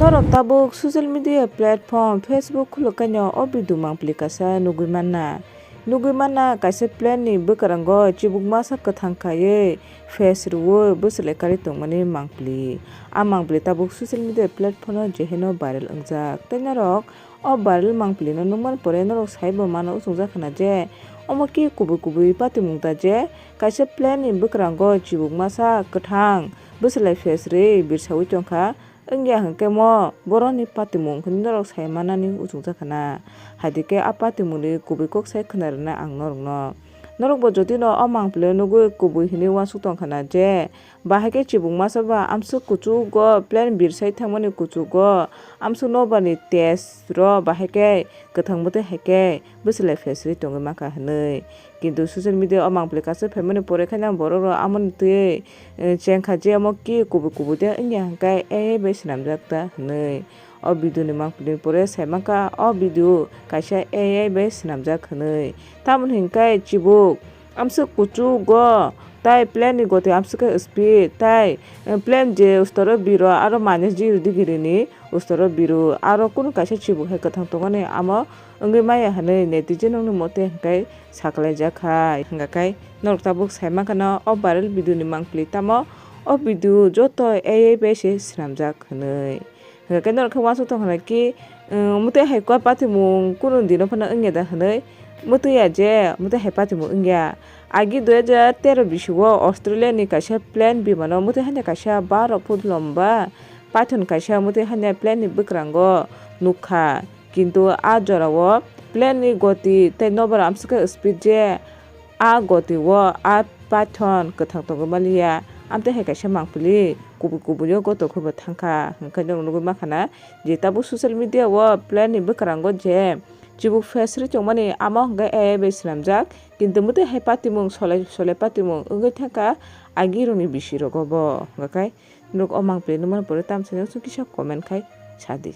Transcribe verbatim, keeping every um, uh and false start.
Norok tabuk social media platform Facebook khuluk kaino o video mangpili kaisa nugui manna. Nugui manna kaisa plane ni bwkrango chibuk masa kwthang khaiwi face rwui bwswlai karwi tongmani mangpili. A mangpili tabuk social media platform o jeheno viral wngjak. Tei norok o viral mangpili no nukmani pore norok saibo mano uchungjak khna je omo khe kubui kubui patimung da je kaisa plane ni bwkrango chibuk masa kwthang bwswlai face rwi birsaui tongkha. Wngya hwnkhe mo borokni patimung hwnwi norok sai manani uchungjak khna. Haidikhe a patimungni kubui kok sai khna rwna ang norokno. Norokbo jotino o mangpili nugui kubui hwnwi uansuk tong khna je, bahai khe chibuk masa ba amswk kuchugo plane birsai thangmani kuchugo amswk nokbar ni test rok bahai khe kwthang mwtwi hai khe bwswlai face rwi tongwi mankha hwnwi. Kintu social media o mangpili kaisa phaimani pore khe borok rok amoni twi eh, chengkha je omo ki kubui kubui de wngya hwnkhe A I bai swnamjak ta hwnwi. O video ni mangpili pore sai mankha o video kaisa A I bai swnamjak hwnwi. Tamoni hwnkhe chibuk amswk kuchugo tai plane ni goti amswk khe speed tai eh, plane je ustoro biro aro minus degree ni ustoro biro aro kunu kaisa chibuk hai kwthang tongmani amo wngwi maya hwnwi netizen rokni mote hwnkhe saklaijak hai. Hwnkha khe norok tabuk sai mankha no o viral video ni mangpili tamo o video joto A I bai se swnamjak hwnwi. Hwnkha khe norok khe uansuk tong khna ki, um, mwtwi hai kok patimung kunu dino phano wngya da hwnwi. Mwtwi ya je, mwtwi hai patimung wngya. Agi dui hajar tero bisio Australia ni kaisa plane bimano mwtwi hanya kaisa baro foot lomba paithon kaisa mwtwi hanya plane ni bwkrango nukha. Kintu a jorao plane ni goti tei nokbar amswk khe speed je a goti o a paithon kwthang tongwi maliya. Amtwi hai kaisa mangpili kubui kubui o goto khe bo thangkha hwnkhe norok nugui mankha na je tabuk social media o plane ni bwkrango je chibuk face rwi tongmani amo hwnkhe A I bai swnamjak. Kintu mwtwi hai patimung solai solai patimung wngwi thangkha agi rokni bisi rogo bo. Hwnkha khe norok o mangpili nukmani pore tamsani kisa comment khai sadi.